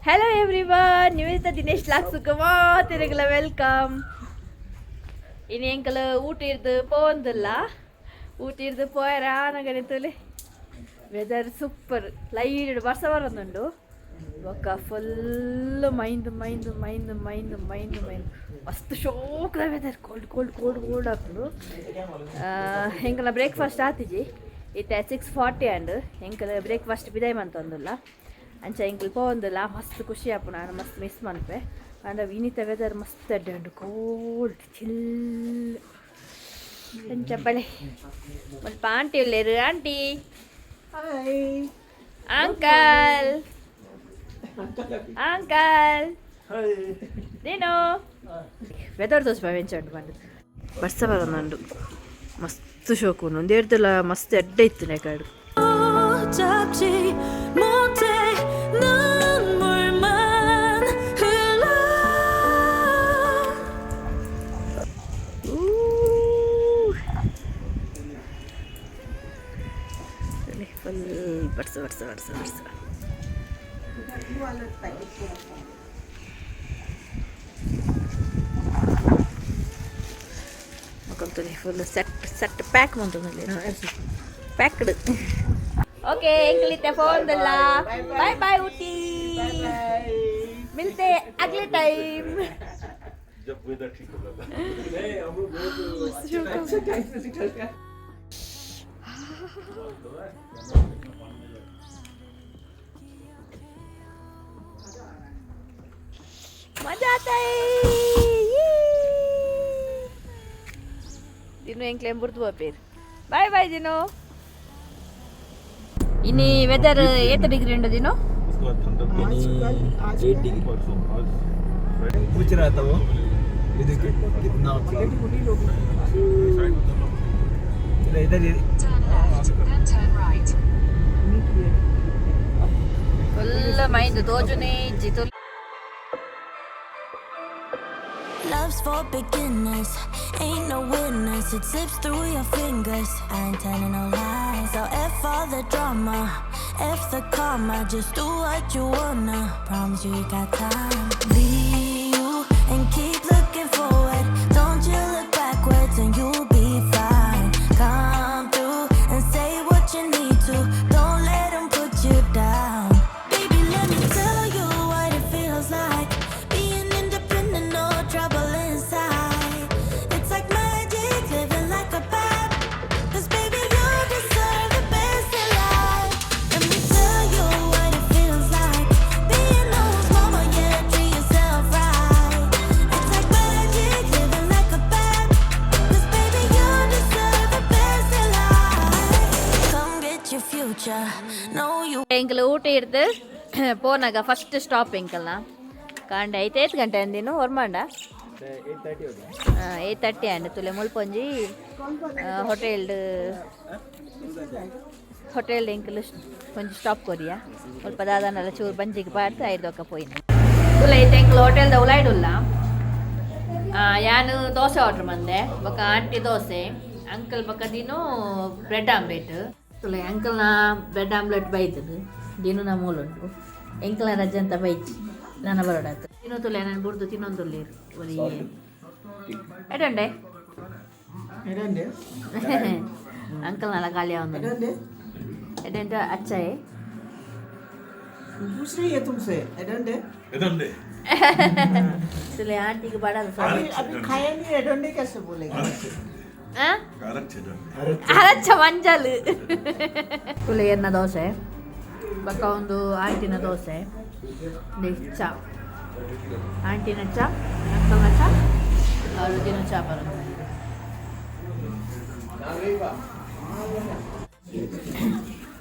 Hello everyone, Nivedita Dinesh ಲಾಕ್ಸುக்கு ಮಾತಿರಗಲ welcome. ಇನ್ನು ಎಂಕಲ್ ಊಟ ಇರ್ದು ಪೋಂದಿಲ್ಲ, ಊಟ ಇರ್ದು ಪೋಯರ ಆನಗನೆ ತುಲೆ. ವೆದರ್ ಸೂಪರ್, ಲೈಟ್ ಬರ್ಸ ಬರೋದುಂಡು. ಬೊಕ್ಕ ಫುಲ್ ಮೈಂದು ಮೈಂದು ಮೈಂದು ಮೈಂದು ಮೈಂದು ಮೈಂದು ಮಸ್ತ್ ಶೋಕ್ದ weather, cold cold cold cold ಆಪುಂಡು. ಎಂಕಲ್ನ ಬ್ರೇಕ್ಫಾಸ್ಟ್ ಆತಿಜಿ. ಇತ್ತೆ 6:40 ಆಂಡ್. ಎಂಕಲ್ ಬ್ರೇಕ್ಫಾಸ್ಟ್ ಬಿದಾಯಿ ಮಂತೊಂದುಲ್ಲ. ಅಂಚ ಎಂಕಲ್ ಪೋವೊಂದುಲ್ಲ. ಮಸ್ತ್ ಖುಷಿ ಆಪುಂಡು. ನಾನು ಮಸ್ತ್ ಮಿಸ್ ಮನ್ಪೆ. ಆಂಡ ಇನಿತ ವೆದರ್ ಮಸ್ತ್ ಎಡ್ಡೆ ಉಂಡು, ಕೋಲ್ಡ್ ಚಿಲ್. ಅಂಚ ಬಲೆ ಮುಲ್ಪ ಆಂಟಿ ಉಲ್ಲೇರು. ಆಂಟಿ, ಅಂಕಲ್, ಅಂಕಲ್, ನೀನು ವೆದರ್ ದೋಸೆ ಎಂಚ ಉಂಟು ಬಂದು. ಬರ್ಸ ಬರೋದುಂಡು, ಮಸ್ತ್ ಶೋಕು ಉಂಡು. ಒಂದೆರ್ದಲ ಮಸ್ತ್ ಎಡ್ಡೆ ಇತ್ತು ನೆಕಾಡು. 잡지 못해 눈물만 흘러. ಫುಲ್ ಬರ್ಸ ಬರ್ಸ ಬರ್ಸ ಬರ್ಸ. ಫುಲ್ ಸೆಟ್ ಸೆಟ್ ಪ್ಯಾಕ್ ಮಂತೊಂದುಲ್ಲೆರ್, ಪ್ಯಾಕ್ಡ್. ಓಕೆ, ಎಂಕಲಿತ್ತೆ ಫೋನ್ದಲ್ಲ. ಬಾಯ್ ಬಾಯ್ ಊಟಿ, मिलते अगले टाइम. जब वेदर ठीक होगा. मजा आता है. ದಿನು ಎಂಕ್ಲೇಂ ಬುರ್ದು ಪೋಪೇರ್. ಬಾಯ್ ಬಾಯ್ ದಿನು. ಇನಿ ವೆದರ್ ಏತ ಡಿಗ್ರಿ ಉಂಡು ದಿನು? उसके बाद ठंडा. 8 डिग्री. परसों आज. पूछ रहा था वो, ये देखिए कितना इधर इधर. Turn left, then turn right. Full ಮೈಂದು ತೋಜುನೇ ಇಜ್ಜಿ tool. Love's for beginners, ain't no winners. It slips through your fingers. I ain't telling no lies. So F all the drama, F the karma. Just do what you wanna. Promise you, you got time. Be you and keep looking forward. Don't you look backwards and you'll be fine. Come through and say what you need to. Don't let them put you down. Baby, let me tell you what it feels like. Being independent, no trouble inside. It's like magic, living like a bad. 'Cause baby, you deserve the best in life. Let me tell you what it feels like. Being no mama, yeah, treat yourself right. It's like magic, living like a bad. 'Cause baby, you deserve the best in life. Come get your future. Know you. ಎಂಕಲ್ ಊಟ ಇರ್ದು ಪೋನಾಗ first stop ಎಂಕಲ್ನ ಕಾಂಡೆ ಐತೆ. ಏತ್ ಗಂಟೆ ಅಂದಿನು ಹೊರ್ಮಾಂಡ? 8:30. 8:30 and. ತುಲೆ ಮುಲ್ಪೊಂಜಿ hotel hotel ಎಂಕಲ್ ಒಂಜಿ stop ಕೊರಿಯ. ಮುಲ್ಪ ದಾದಾನಲ್ಲ ಚೂರು ಬಂಜಿಗೆ ಪಾಡ್ದು ಐದು ಪೋಯಿನ. ತುಲೆ ಐತೆ ಎಂಕಲ್ ಹೋಟೆಲ್ದ ಉಲಾಯ್ಡುಲ್ಲ. ಯಾನು ದೋಸೆ ಆರ್ಡರ್ ಮಂದೆ, ಬೊಕ ಆಂಟಿ ದೋಸೆ, ಅಂಕಲ್ ಬೊಕ ದಿನು ಬ್ರೆಡ್ ಆಮ್ಲೆಟ್. ತುಲೆ ಅಂಕಲ್ನ ಬ್ರೆಡ್ ಆಮ್ಲೆಟ್ ಬೈತದು, ದಿನು ನ ಮೂಲುಂಟು. ಎಂಕಲ್ನ ರಜೆ ಅಂತ ಬೈಚಿ ನನ್ನ ಬರೋಡಾತು. ತಿನ್ನು ತುಲೆ, ನಾನು ಬುಡ್ದು ತಿನ್ನೊಂದುಲ್ಲೇರು ಒರಿ. ಎಡಂಡೆ ಅಂಕಲ್ ನಲ್ಲ ಖಾಲಿ ಅವನು. ಎಡಂಡೆ ಅಚ್ಚಾಯೆ. पूछ रही है तुमसे, एडंडे. इधर ತುಲೆ ಆಂಟಿಗೆ ಬಡದ. अभी अभी खाया नहीं, एडंडे कैसे बोलेगा? ಆ. ಅರಚ್. ಅರಚ್ಚ ಮಂಜಲ್. ತುಲೆ ಎನ್ನ ದೋಸೆ, ಬೊಕ್ಕ ಒಂದು ಆಂಟಿನ ದೋಸೆ, ಚಾ. ಆಂಟಿನ ಚಾ, ಅಂಕಲ್ನ ಚಾ, ಅವರು ದಿನ ಚಾ ಬರೋದು.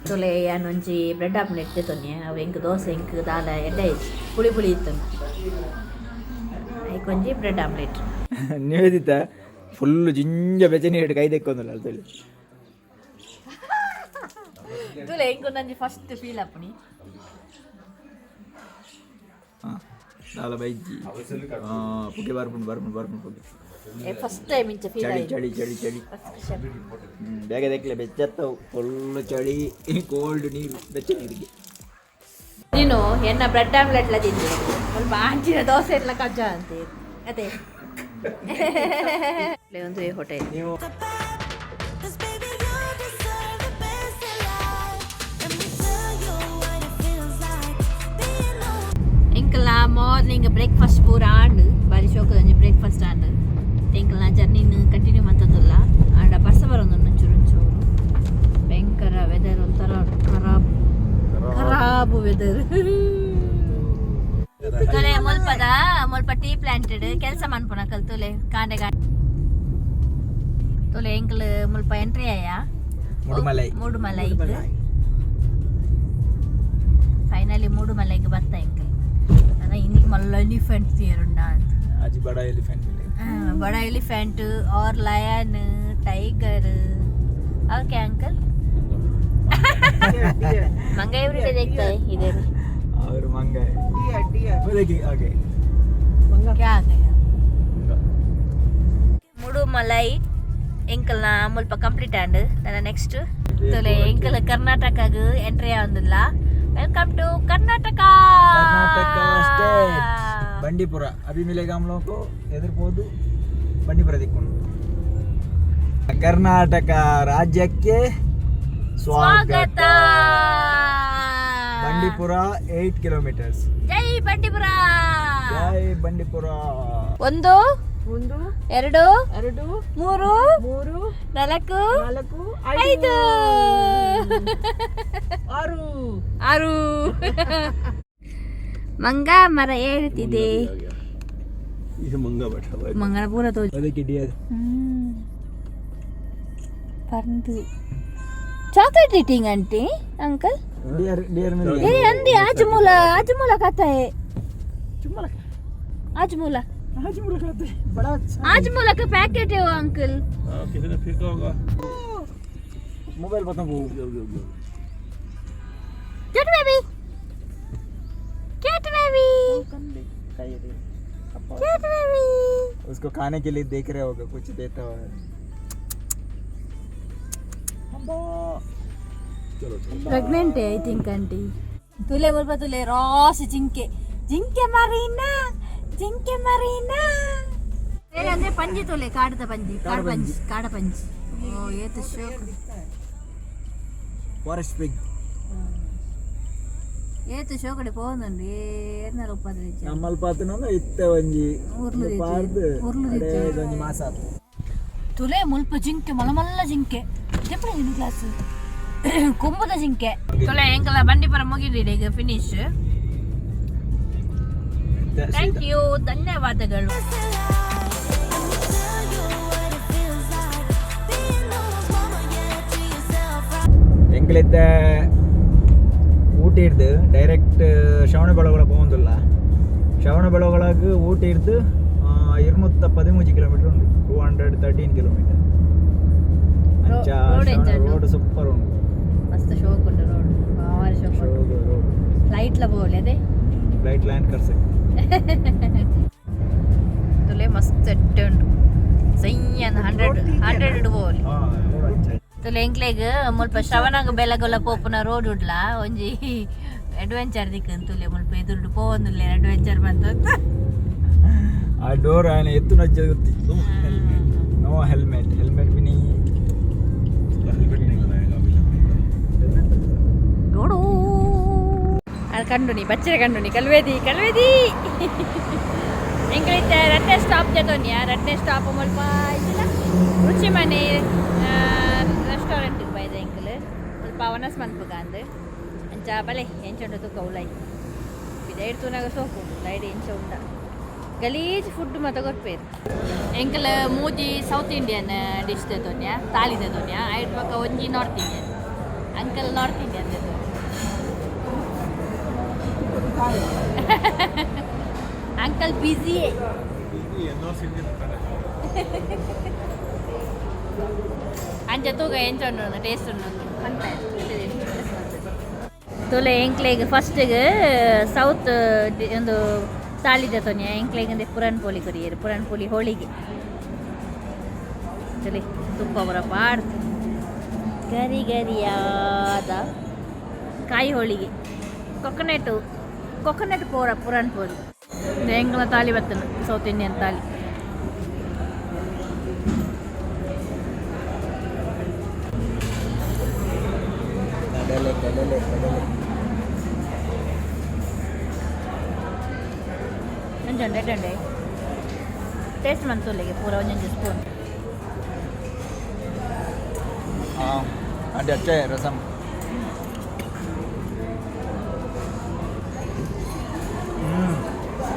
ತುಲೆ ಯಾನ್ ಒಂಜಿ ಬ್ರೆಡ್ ಆಮ್ಲೆಟ್ ದೆತೊನ್ನೆ. ಅವು ಎಂಕ್ ದೋಸೆ ಎಂಕ್ ದಾಲ ಎಡ್ಡೆ ಇಜ್ಜಿ, ಪುಳಿ ಪುಳಿ ಇತ್ತು. ಐಕ್ ಒಂಜಿ ಬ್ರೆಡ್ ಆಮ್ಲೆಟ್. ನಿವೇದಿತ ಫುಲ್ ಜಿಂಜ ಬೆಚನಿ ಹಿಡ್ ಕೈ ದೆಕ್ಕೊಂದಲ್ಲ ಅಲ್ತೇಳಿ. ತುಲೆ ಎಂಕ್ ಒಂಜಿ ಫಸ್ಟ್ ಫೀಲ್ ಆಪುನಿ. ಹಾಂ, ದಾಲ ಬೈಜಿ. ಹಾಂ, ಪುಗೆ ಬರ್ಪುಂಡು ಬರ್ಪುಂಡು ಬರ್ಪುಂಡು ಪುಗೆ. ಫಸ್ಟ್ ಟೈಮ್ ಇಂಚ ಫೀಲ್. ಚಳಿ ಚಳಿ ಚಳಿ ಚಳಿ. ಬೇಗ ದೆಕ್ಲೆ, ಬೆಚ್ಚತ್ತವು. ಫುಲ್ ಚಳಿ, ಕೋಲ್ಡ್ ನೀರು, ಬೆಚ್ಚ ನೀರಿಗೆ. ನೀನು ಎನ್ನ ಬ್ರೆಡ್ ಆಮ್ಲೆಟ್ಲ ತಿಂದೆ ಸ್ವಲ್ಪ ಆಂಚಿನ ದೋಸೆ ಎಲ್ಲ ಕಜ್ಜ ಅಂತ ಅದೇ ಒಂದು ಹೋಟೆಲ್. ನೀವು 'Cause baby, you deserve the best in life. Let me tell you what it feels like being the ಎಂಕಲ್ನ morning breakfast ಪೂರ ಆಂಡ್ ಬಾರಿ ಶೋಕದೊಂಜಿ ಬ್ರೇಕ್ಫಾಸ್ಟ್ ಆಂಡ್. ಎಂಕಲ್ನ ಜರ್ನಿನ್ ಕಂಟಿನ್ಯೂ ಮಂತದಲ್ಲ. ಆಂಡ ಬರ್ಸ ಬರೋದು ಒಂಚೂರು ಒಂಚೂರು. ಭಯಂಕರ ವೆದರ್, ಒಂಥರ ಖರಾಬ್ ಖರಾಬ್ ವೆದರ್. ತುಲೆ ಮುಲ್ಪದ ಮುಲ್ಪ ಟೀ ಪ್ಲಾಂಟೆಡ್ ಕೆಲಸ ಮನ್ಪುನ ಕಲ್ತುಲೆ ಕಾಂಡೆ ಕಾಂಡೆ. ತುಲೆ ಎಂಕಲ್ ಮುಲ್ಪ ಎಂಟ್ರಿ ಆಯ. ಮುಡುಮಲೈ. ಮೂಡುಮಲೈ. ಫೈನಲಿ ಮೂಡುಮಲೈಗೆ ಬರ್ತಾ ಎಂಕಲ್. ಅದ ಇನ್ನಿಗೆ ಮಲ್ಲ ಎಲಿಫೆಂಟ್ ತೀರುಂಡ ಅಂತ. आज बड़ा एलिफेंट मिलेगा. हाँ, बड़ा एलिफेंट और लायन, टाइगर और क्या अंकल? मंगा एवरीडे देखता है इधर. और मंगा है. Dear, dear. वो देखिए, आ गए. क्या आ गया? ಮುಡುಮಲೈ ಎಂಕಲ್ನ ಮುಲ್ಪ ಕಂಪ್ಲೀಟ್ ಆಂಡ್. ನನ್ನ ನೆಕ್ಸ್ಟ್ ತುಲೆ ಎಂಕಲ್ ಕರ್ನಾಟಕಗ್ ಎಂಟ್ರಿ ಆವೊಂದುಲ್ಲ. Welcome to Karnataka. Karnataka state, Bandipur अभी मिलेगा हम लोगों को. ಎದುರು ಪೋದು ಬಂಡೀಪುರ ದಿಕ್ಕೊಂಡು. ಕರ್ನಾಟಕ ರಾಜ್ಯಕ್ಕೆ ಸ್ವಾಗತ. ಸ್ವಾಗತ. ಬಂಡೀಪುರ 8 ಕಿಲೋಮೀಟರ್ಸ್. ಜೈ ಬಂಡೀಪುರ. ಜೈ ಬಂಡೀಪುರ. ಒಂದು, ಒಂದು, ಎರಡು, ಎರಡು, ಮೂರು, ಮೂರು, ನಾಲ್ಕು, ನಾಲ್ಕು, ಐದು, ಆರು. ಆರು. ಮಂಗ ಮರ ಏರುತ್ತಿದೆ. ये मंगा बैठा हुआ है. ಮಂಗನ ಪೂರ ತೋಜು. ಅದಕ್ಕೆ dear. ಪರ್ದು chocolate eating aunty, uncle. Deer, deer mill. ಏ ಅಂದಿ ಆಜಮೂಲ, ಆಜಮೂಲ खाता है. आजमूला. आजमूला खाते हैं. बड़ा अच्छा. आजमूला का पैकेट है वो अंकल. हाँ, किसी ने फेंका होगा. मोबाइल पता वो. Cute baby, cute baby, cute baby. उसको खाने के लिए देख रहे होगा, कुछ देता हुआ. चलो चलो. Pregnant I think aunty. ತುಲೆ ಮುಲ್ಪ ತುಲೆ ರಾಸ್ ಜಿಂಕೆ, ಜಿಂಕೆ ಮರೀನಾ, ಜಿಂಕೆ ಮರೀನಾ. ಬೇರೆ ಅಂದ್ರೆ ಪಂಜಿ ತುಲೆ, ಕಾಡದ ಪಂಜಿ, ಕಾಡು ಪಂಜಿ, ಕಾಡ ಪಂಜಿ. ಓ ಏತ ಶೋಕ್. Forest pig. ಏತ ಶೋಕಡೆ ಪೋವೊಂದುಂಡು ಏರ್ನಲ ಉಪ್ಪದ್ರ. ನಮ್ಮಲ್ ಪಾತನ ಇತ್ತೆ ಒಂಜಿ ಉರ್ಲು ದೀತಿ. ಪಾರ್ದ್ ಉರ್ಲು ದೀತಿ. ಅಡೆ ಒಂಜಿ ಮಾಸ ಆತು. ತುಲೆ ಮುಲ್ಪ ಜಿಂಕೆ, ಮಲ್ಲ ಮಲ್ಲ ಜಿಂಕೆ. ದೆಪ್ಪಡ ಕ್ಲಾಸ್ ಕೊಂಬುದ ಜಿಂಕೆ. ತುಲೆ ಎಂಕಲ ಬಂಡೀಪುರ ಮುಗಿದಿದೆ ಈಗ, ಫಿನಿಶ್. Thank you, ಧನ್ಯವಾದಗಳು. Best in life. Let me tell you what it feels like being the one's mama. Yeah, treat yourself right. ಎಂಕ್ಲಿತ್ತೆ ಊಟಿ ಹಿಡ್ದು ಡೈರೆಕ್ಟ್ ಶ್ರವಣಬೆಳಗೊಳ ಪೋವೊಂದುಲ್ಲ. ಶ್ರವಣಬೆಳಗೊಳಗ್ ಊಟಿ ಹಿಡ್ದು 213 ಕಿಲೋಮೀಟರ್ ಉಂಟು, 213 ಕಿಲೋಮೀಟರ್ ಅಂಚ. ರೋಡ್ ಎಂಚ ಉಂಡು? ರೋಡ್ ಸೂಪರ್ ಉಂಟು. ಮಸ್ತ್ ಶೋಕ್ ಉಂಟು ರೋಡ್, ಭಾರಿ ಶೋಕ್ ಉಂಟು. ರೋಡ್. ಫ್ಲೈಟ್ ಲ ಪೋವಲೆ ಅದೇ. Flight land ಕರ್ಸೆ. ತುಲೆ ಮಸ್ತ್ ಎಟ್ಟೆ ಉಂಟು. ಸೈಯನ್ 100 100 ಪೋವಲಿ. ತುಲೆ ಎಂಕ್ಲೆಗ್ ಮುಲ್ಪ ಶ್ರವಣಗ್ ಬೆಳಗೊಳ ಪೋಪುನ ರೋಡ್ ಉಡ್ಲ ಒಂಜಿ ಅಡ್ವೆಂಚರ್ ದಿಕ್ಕನ್. ತುಲೆ ಮುಲ್ಪ ಎದುರುಡು ಪೋವೊಂದುಲ್ಲೆ ಅಡ್ವೆಂಚರ್ ಬಂತು. ಆ ಡೋರ್ ಆಯ್ನ ಎತ್ತು ನಜ್ಜ ಗೊತ್ತಿ. ನೋ ಹೆಲ್ಮೆಟ್, ಹೆಲ್ಮೆಟ್ ಬಿ नहीं. हेलमेट नहीं लगाएगा अभी, लकड़ी का. ನೋಡು ಅದು ಕಂಡುನಿ ಬಚ್ಚರೆ ಕಂಡುನಿ. ಕಲ್ವೇದಿ ಕಲ್ವೇದಿ. ಎಂಕಲಿತ್ತೆ ರಡ್ಡನೇ ಸ್ಟಾಪ್ ಜತೋನಿಯ. ರಡ್ಡನೇ ಸ್ಟಾಪ್ ಮುಲ್ಪ ಇದಿಲ್ಲ ರುಚಿ ಮನೆ ರೆಸ್ಟೋರೆಂಟ್ ಬೈದ ಎಂಕಲ್. ಮುಲ್ಪ ವನಸ್ ಮನ್ಪುಗ ಅಂದ್. ಅಂಚ ಬಲೆ ಎಂಚ ಉಂಟು ತುಕ್ಕ. ಉಲೈ ಪಿದೈಡ್ ತೂನಾಗ ಸೋಕು ಉಂಟು. ಲೈಡ್ ಎಂಚ ಉಂಡ ಗಲೀಜ್ ಫುಡ್ ಮಾತ ಕೊರ್ಪೇರು. ಎಂಕಲ್ ಮೂಜಿ ಸೌತ್ ಇಂಡಿಯನ್ ಡಿಶ್ ದೆತೋನ್ಯ, ತಾಲಿ ದೆತೋನ್ಯ. ಐಟ್ ಬೊಕ ಒಂಜಿ north Indian. Uncle north Indian ದೆತೋನ್ಯ. Uncle busy. ये नॉर्थ इंडियन खाना है. ಅಂಚ ತೂಗ ಎಂಚ ಉಂಡು, ಟೇಸ್ಟ್ ಉಂಡು ತುಲೆ. ಎಂಕ್ಲೆಗ್ ಫಸ್ಟ್ಗೆ ಸೌತ್ ಒಂದು ತಾಳಿ ದೆತೋನ್ಯ. ಎಂಕ್ಲೆಗ್ ಅಂದ್ರೆ ಪುರನ್ ಪೋಲಿ ಕೊರಿಯರು, ಪುರನ್ ಪೋಲಿ ಹೋಳಿಗೆ. ತುಲೆ ತುಪ್ಪ ಬರ ಪಾಡ್ದು ಗರಿ ಗರಿಯಾದ ಕಾಯಿ ಹೋಳಿಗೆ. ಕೊಕೊನೆಟ್ ಕೊಕೊನೆಟ್ ಪೂರ ಪುರಾನ್ ಪೋಲಿ. ಎಂಕಲ ತಾಲಿ ಬತ್ತನ, ಸೌತ್ ಇಂಡಿಯನ್ ತಾಲಿ. ಕಡಲೆ, ಕಡಲೆ, ಕಡಲೆ. ಒಂಜೊಂಡೆ ಎಡ್ಡೆ ಟೇಸ್ಟ್ ಮಂತುಲ್ಲಿಗೆ ಪೂರ ಒಂಜೊಂಜಿ ಸ್ಪೂನ್. हाँ, आंटी, अच्छा है रसम.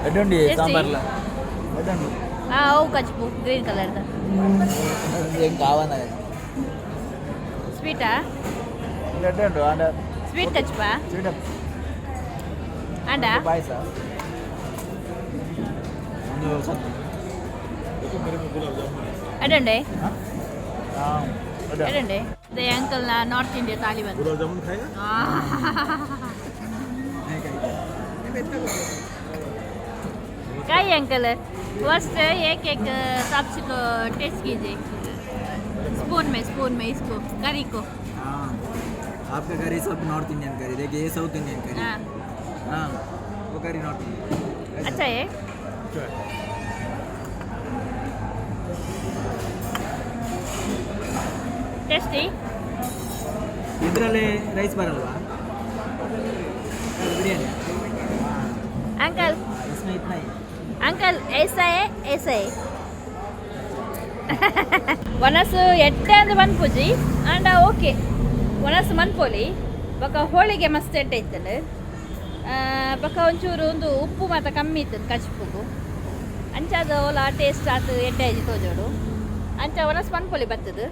ಎಡ್ಡುಂಡಿ. Tasty. ಸಾಂಬಾರ್ಲ ಎಡ್ಡುಂಡು. ಆ ಅವು ಕಚ್ಪು ಗ್ರೀನ್ ಕಲರ್ದ. ಏನ್ ಕಾವನ. ಸ್ವೀಟಾ? ಎಡ್ಡುಂಡು ಆಂಡ. ಸ್ವೀಟ್ ಕಚ್ಪಾ. ಸ್ವೀಟ್. ಅಂಡ. ಪಾಯಸ. ಒಂದು देखो, मेरे में गुलाब जामुन है. ಎಡ್ಡುಂಡೆ. ಹಾಂ. ಎಡ್ಡುಂಡೆ. ಅದೇ ಅಂಕಲ್ನ ನಾರ್ತ್ ಇಂಡಿಯಾ ತಾಲಿ ಬಂತು. गुलाब जामुन खाएगा? काय अंकल, फर्स्ट एक एक सब्जी को टेस्ट कीजिए, स्पून में, स्पून में इसको करी को. हाँ, आपका करी सब नॉर्थ इंडियन करी. देखिए, ये साउथ इंडियन करी. हाँ. हाँ, वो करी नॉर्थ इंडियन. अच्छा है. अच्छा है. टेस्टी. ಇದರಲ್ಲಿ ರೈಸ್ ಬರಲ್ವಾ ಬಿರಿಯಾನಿ? अंकल. इसमें इतना ही. अंकल, ऐसा है, ऐसा है. ಒಣಸು ಎಟ್ಟೆ ಅಂದ್ರೆ ಮನ್ಪುಜಿ ಅಂಡ ಓಕೆ ಒಣಸು ಮನ್ಪೊಲಿ. ಬೊಕ ಹೋಳಿಗೆ ಮಸ್ತ್ ಎಡ್ಡೆ ಇತ್ತಂಡು. ಬೊಕ ಒಂಚೂರು ಒಂದು ಉಪ್ಪು ಮಾತ ಕಮ್ಮಿ ಇತ್ತು ಕಚ್ಪುಗು. ಅಂಚಾದ ಓಲ ಟೇಸ್ಟ್ ಆತು ಎಡ್ಡೆ ಆಯ್ತು ತೋಜೋಡು. ಅಂಚ ಒಣಸು ಮನ್ಪೊಲಿ ಬತ್ತದು.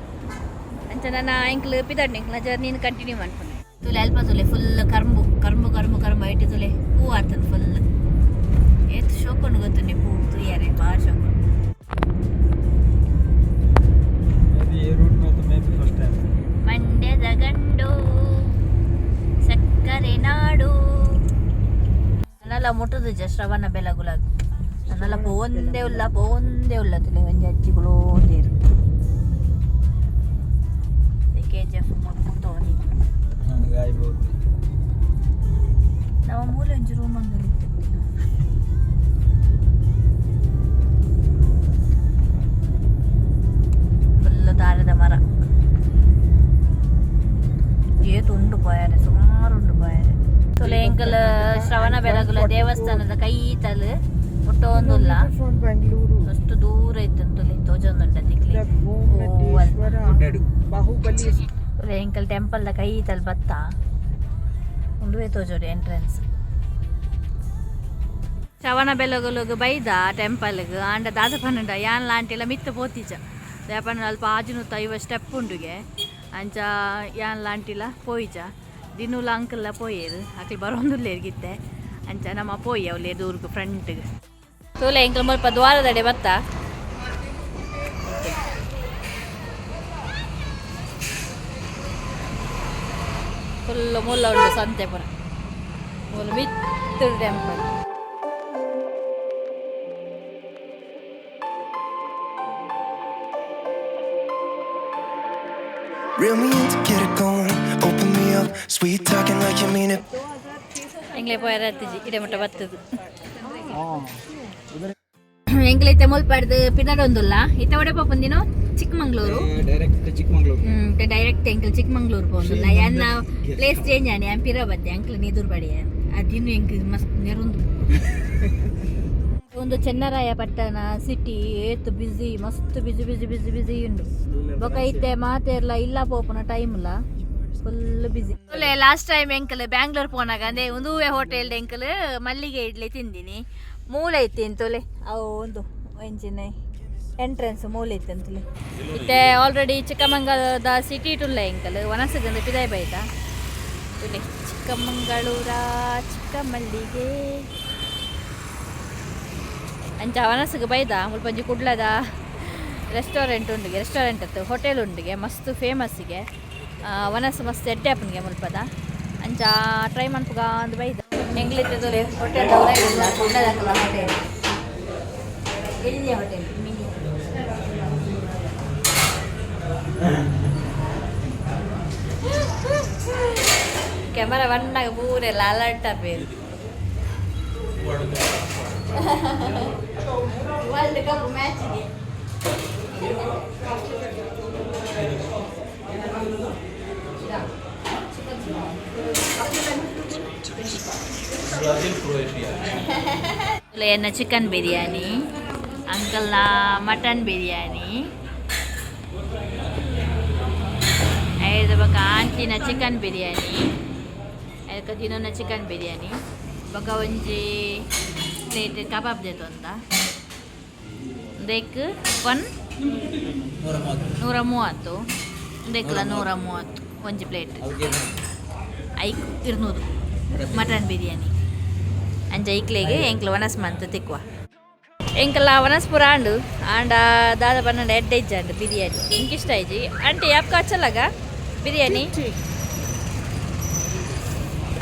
ಅಂಚ ನನ್ನ ಎಂಕ್ಲು ಪಿದಡ್ನೆ ಎಂಕ್ಲ ಜರ್ನಿನ ಕಂಟಿನ್ಯೂ ಮನ್ಪುನೆ. ತುಲೆ ಅಲ್ಪ ತುಲೆ ಫುಲ್ ಕರ್ಂಬು ಕರ್ಂಬು ಕರ್ಂಬು ಕರ್ಂಬು ಐಟು ತುಲೆ ಹೂ ಆತದ ಫುಲ್. ಏತ್ ಶೋಕೊಂಡು ಗೊತ್ತುಂಡೆ ಪೂ ತುಯ್ಯಾರೆ ಬಾರಿ ಶೋಕೊಂಡು. ये रूट में तो मैं भी फर्स्ट टाइम. ಮಂಡ್ಯದ ಗಂಡು ಸಕ್ಕರೆ ನಾಡು. ನನ್ನೆಲ್ಲ ಮುಟ್ಟುದು ಶ್ರವಣ ಬೆಳಗುಲ. ನನ್ನೆಲ್ಲ ಪೋಂದೇ ಉಲ್ಲ, ಪೋಂದೇ ಉಲ್ಲ. ತುಲೆ ಒಂಜಿ ಅಜ್ಜಿಗಳು ಓದೇರು. ಕೆಜಿಎಫ್ ಮುಟ್ಟೋನಿ. गाय बहुत. ನಮ್ಮ ಮೂಲೆ ಒಂಜಿ ರೂಮ್ ಒಂದು ಇತ್ತು. ಫುಲ್ ತಾರದ ಮರ. ಏತ್ ಉಂಡು ಪೋಯಾರೆ, ಸುಮಾರು ಉಂಡು ಪೋಯಾರೆ. ತುಲೆ ಎಂಕಲ್ ಶ್ರವಣ ಬೆಳಗುಲ ದೇವಸ್ಥಾನದ ಕೈ ತಲು ಮುಟ್ಟೊಂದುಲ್ಲ. From Bengaluru. ಅಷ್ಟು ದೂರ ಇತ್ತು ತುಲೆ ತೋಜೊಂದುಂಟ ತಿಕ್ಲಿ. ಬಾಹುಬಲಿ. ತುಲೆ ಎಂಕಲ್ ಟೆಂಪಲ್ the ಕೈ ತಲ್ ಬತ್ತ. ಉಂಡುವೆ ತೋಜೋಡು ಎಂಟ್ರೆನ್ಸ್. ಶ್ರವಣ ಬೆಳಗುಲುಗು ಬೈದ ಟೆಂಪಲ್ಗ್ ಆಂಡ ದಾದ ಪನ್ನುಂಡ ಯಾನ್ ಲಾಂಟಿಲ ಮಿತ್ತ ಪೋತಿಜ. ದಾದ ಅಲ್ಪ 650 ಸ್ಟೆಪ್ ಉಂಡುಗೆ. ಅಂಚ ಯಾನ್ ಲಾಂಟಿಲ ಪೋಯಿಜ. ದಿನೂಲ ಅಂಕಲ್ಲ ಪೋಯೇರು. ಅಕ್ಲು ಬರೋಂದುಲ್ಲೇರ್ಗಿತ್ತೆ. ಅಂಚ ನಮ್ಮ ಪೋಯಿ ಅವಲೇ ದೂರ್ಗು ಫ್ರಂಟ್ಗೆ. ತೋಲೆ ಎಂಕಲ್ ಮುಲ್ಪ ದ್ವಾರದಡೆ ಬತ್ತ. ಫುಲ್ ಮುಲ್ಲ ಉಂಡು ಸಂತೆ ಪುರ. ಮೂಲು ಮಿತ್ತು temple. Reel me in to get it going. Open me up, sweet talking like you mean it. ಎಂಗ್ಲೆ ಪೋಯರ ಅತ್ತಿಜಿ ಇಡೆ ಮುಟ್ಟ ಬತ್ತದು. ಎಂಗ್ಲೆ ಇತ್ತೆ ಮುಲ್ಪಡ್ದು ಪಿದಡೊಂದುಲ್ಲ. ಇತ್ತೆ ಒಡೆ ಪೋಪುಂದಿನೋ? ಚಿಕ್ಕಮಂಗ್ಳೂರು. ಡೈರೆಕ್ಟ್ ಚಿಕ್ಕಮಂಗ್ಳೂರು. ಹ್ಮ್, ಡೈರೆಕ್ಟ್ ಎಂಕಲ್ ಚಿಕ್ಕಮಂಗ್ಳೂರು ಪೋಂದುಲ್ಲ. ಯಾನ್ನ ಪ್ಲೇಸ್ ಚೇಂಜ್ ಆನಿ. ಯಾನ್ ಪಿರ ಬತ್ತೆ. ಅಂಕ್ಲ್ ನೀದೂರು ಬಡಿ ಅದಿನ್ನು ಎಂಕ್ ಮಸ್ತ್ ನೆರುಂದು. ಒಂದು ಚೆನ್ನರಾಯ ಪಟ್ಟಣ ಸಿಟಿ ಏತ್ ಬಿಸಿ, ಮಸ್ತ್ ಬಿಸಿ ಬಿಸಿ ಬಿಸಿ ಬಿಸಿ ಉಂಡು. ಬೊಕ ಇತ್ತೆ ಮಾತೆರ್ಲ ಇಲ್ಲ ಪೋಪುನ ಟೈಮ್ ಇಲ್ಲ, ಫುಲ್ ಬಿಸಿ. ಲಾಸ್ಟ್ ಟೈಮ್ ಎಂಕಲ್ ಬ್ಯಾಂಗ್ಳೂರ್ ಪೋನಾಗ ಅಂದೆ ಒಂದುವೆ ಹೋಟೆಲ್ ಎಂಕಲ್ ಮಲ್ಲಿಗೆ ಇಡ್ಲಿ ತಿಂದಿನಿ. ಮೂಲೆ ಇತ್ತು ಇಂತೊಲೆ ಅವು ಒಂದು ಎಂಚಿನ ಎಂಟ್ರೆನ್ಸ್ ಮೂಲೆ ಇತ್ತು ಅಂತಲೇ. ಇತ್ತೆ ಆಲ್ರೆಡಿ ಚಿಕ್ಕಮಂಗಳೂರದ ಸಿಟಿ ಟುಲ್ಲ ಎಂಕಲ್ ವನಸಗಂದು ಪಿದಾಯ್ ಬೈತ. ತುಲೆ ಚಿಕ್ಕಮಂಗಳೂರ ಚಿಕ್ಕ ಮಲ್ಲಿಗೆ. ಅಂಚ ವನಸುಗೆ ಬೈದ. ಮುಲ್ಪಂಜಿ ಕುಡ್ಲದ ರೆಸ್ಟೋರೆಂಟ್ ಉಂಡುಗೆ, ರೆಸ್ಟೋರೆಂಟ್ ಅತ್ತು ಹೋಟೆಲ್ ಉಂಡುಗೆ, ಮಸ್ತ್ ಫೇಮಸ್ಸಿಗೆ. ವನಸು ಮಸ್ತ್ ಎಡ್ಡೆ ಆಪುನ್ಗೆ ಮುಲ್ಪದ. ಅಂಚ ಟ್ರೈ ಮನ್ಪುಗ ಅಂದ್ ಬೈದ. ಎಂಗ್ಲಿತ್ತದೊಲೆ ಹೋಟೆಲ್ ಕುಡ್ಲದಕಲ ಹೋಟೆಲ್ ಎಲ್ಲಿದೆ? ಹೋಟೆಲ್ ಮಿನಿ ಕ್ಯಾಮರಾ ಬಣ್ಣಾಗ ಪೂರೆಲ್ಲ ಅಲರ್ಟ್ ಆಪೇರು. ವರ್ಲ್ಡ್ ಕಪ್ ಮ್ಯಾಚ್ಗೆ. Brazil Croatia. ಎನ್ನ ಚಿಕನ್ ಬಿರಿಯಾನಿ, ಅಂಕಲ್ನ ಮಟನ್ ಬಿರಿಯಾನಿ, ಐದು ಬೊಕ ಆಂಟಿನ ಚಿಕನ್ ಬಿರಿಯಾನಿ, ಐಕ ದಿನೊನ ಚಿಕನ್ ಬಿರಿಯಾನಿ, ಬೊಕ ಒಂಜಿ ಪ್ಲೇಟ್ ಕಬಾಬ್ ದೇತೊಂದ. ಉಂದೆಕ್ ಒನ್ 130. 130. ಉಂದೆಕ್ಲ 130 ಒಂಜಿ ಪ್ಲೇಟ್. ಐಕ್ 200 ಮಟನ್ ಬಿರಿಯಾನಿ. ಅಂಚ ಐಕ್ಲೆಗ್ ಎಂಕ್ಲ ವನಸ್ ಮಂತ್ ತಿಕ್ವ. ಎಂಕಲ ವನಸ್ ಪೂರ ಆಂಡು. ಆಂಡ ದಾದ ಪನ್ನಂಡ, ಎಡ್ಡೆ ಇಜ್ಜಾಂಡ್ ಬಿರಿಯಾನಿ. ಎಂಕ್ ಇಷ್ಟ ಆಯ್ಜಿ. ಆಂಟಿ, आपको अच्छा लगा बिरयानी?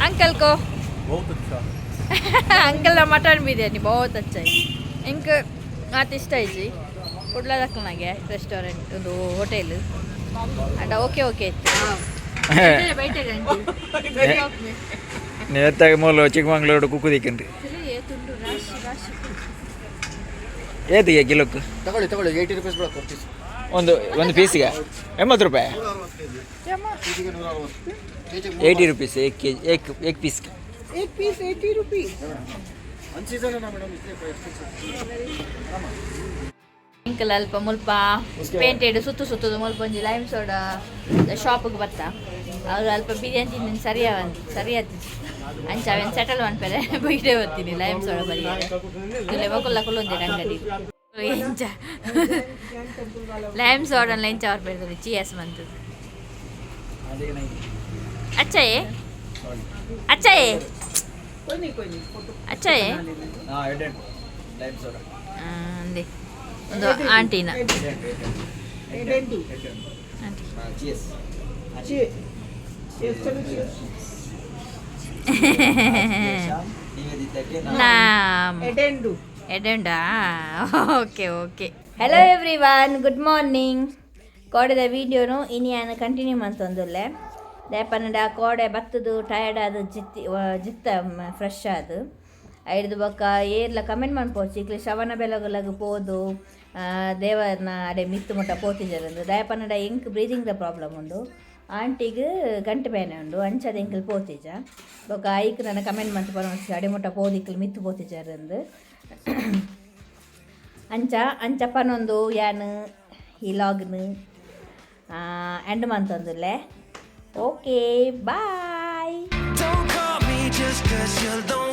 अंकल को? बहुत अच्छा. ಅಂಕಲ್ನ ಮಟನ್ ಬಿರಿಯಾನಿ बहुत अच्छा है. ಎಂಕ್ ಆತ ಇಷ್ಟ ಆಯ್ಜಿ. ಕುಡ್ಲದಕ್ಕನಾಗೆ ರೆಸ್ಟೋರೆಂಟ್, ಒಂದು ಹೋಟೆಲ್. ಅಂಡ ಓಕೆ ಓಕೆ ಇತ್ತು. ಬೈಟೆ. ನೀವು ಮೂಲ ಚಿಕ್ಕಮಂಗ್ಳೂರು ಕುಕ್ಕು ದಿಕ್ಕನ್ರಿ. ತುಂಡು ರಾಶಿ ರಾಶಿ. ಏತಿಗೆ ಕಿಲೋಕ್ಕೆ? ತಗೊಳ್ಳಿ ತಗೊಳ್ಳಿ, 80 ರುಪೀಸ್ ಬಿಡಕ್ಕೆ ಪೀಸ್. ಒಂದು ಒಂದು ಪೀಸಿಗೆ 80 ರೂಪಾಯಿ? ಪೀಸಿಗೆ 160 ಕೆಜಿಗೆ. 80 रुपीस एक के जी, एक एक पीस का. एक पीस 80 रुपीज. ಒಂದು ಸೀಸನ್ ಮೇಡಮ್. ಎಂಕಲ್ ಅಲ್ಪ ಮುಲ್ಪ ಪೇಂಟೆಡ್ ಸುತ್ತು ಸುತ್ತುದು ಮುಲ್ಪ ಒಂಜಿ ಲೈಮ್ ಸೋಡಾ ಶಾಪಿಗೆ ಬತ್ತ. ಅವ್ರು ಅಲ್ಪ ಬಿರಿಯಾನಿ ತಿಂದಿನ ಸರಿಯ ಸರಿಯಾದ ಅಂಚ ಅವೇನು ಸೆಟಲ್ ಮನ್ಪೆರೆ ಬೈಡೆ ಬರ್ತೀನಿ. ಲೈಮ್ ಸೋಡಾ ಬರಿಯ ತುಲೆ ಬಕುಲ್ಲ ಕುಲ್ಲೊಂದಿರ ಅಂಗಡಿ. ಎಂಚ ಲೈಮ್ ಸೋಡನ್ ಎಂಚ ಅವ್ರು ಬೇಡ್ತಾರೆ. ಚಿಯಸ್ ಮಂತದ್ದು. अच्छा है, अच्छा है. कोई नहीं, कोई नहीं, फोटो. अच्छा है. ಹಾಂ, ಲೈಮ್ ಸೋಡಾ. ಅಂದೆ ಒಂದು ಆಂಟಿನ. एडेंडू. ಆಂಟಿ. ಚೀಸ್. चीयर्स, चलो चीयर्स. ನಿವೇದಿತಕ್ಕೆ. ನಾಮ್. एडेंडू. ಎಡೆಂಡಾ. Okay okay. Hello everyone, good morning. ಕೋಡೆದ ವೀಡಿಯೋನು ಇನಿ ಯಾನ್ ಕಂಟಿನ್ಯೂ ಮಂತೊಂದುಲ್ಲೆ. ದಾಯೆ ಕೋಡೆ ಬತ್ತದು ಟಯರ್ಡ್ ಆದ್ ಜಿತ್ತಿ ಜಿತ್ತ ಫ್ರೆಶ್ ಆದ್ ಐಡ್ದು ಬೊಕ್ಕ ಏರ್ಲ ಕಮೆಂಟ್ ಮನ್ಪೊಚ್ಚಿ, ಇಕ್ಲೆ ಶ್ರವಣ ಬೆಳಗೊಳಗ್ ಪೋದು ದೇವನ ಅಡೆ ಮಿತ್ತು ಮುಟ್ಟ ಪೋತಿಜರಂದು. ದಾಯೆ ಪನ್ನಡ ಎಂಕ್ ಬ್ರೀದಿಂಗ್ ದ ಪ್ರಾಬ್ಲಮ್ ಉಂಡು, ಆಂಟಿಗ್ ಗಂಟೆ ಬೇನೆ ಉಂಡು. ಅಂಚಾದ್ ಎಂಕಲ್ ಪೋತಿಜ. ಬೊಕ್ಕ ಐಕ್ ನನ್ನ ಕಮೆಂಟ್ ಮಂತ್ ಪನೊಂದು, ಅಡೆ ಮುಟ್ಟ ಪೋದು ಇಕ್ಲ್ ಮಿತ್ತು ಪೋತಿಜರಂದು. ಅಂಚ ಅಂಚ ಪನೊಂದು ಯಾನ್ ಈ ಲಾಗ್ನ್ and ಮಂತೊಂದುಲ್ಲೆ. Okay, bye. Don't call me just 'cause you're lonely.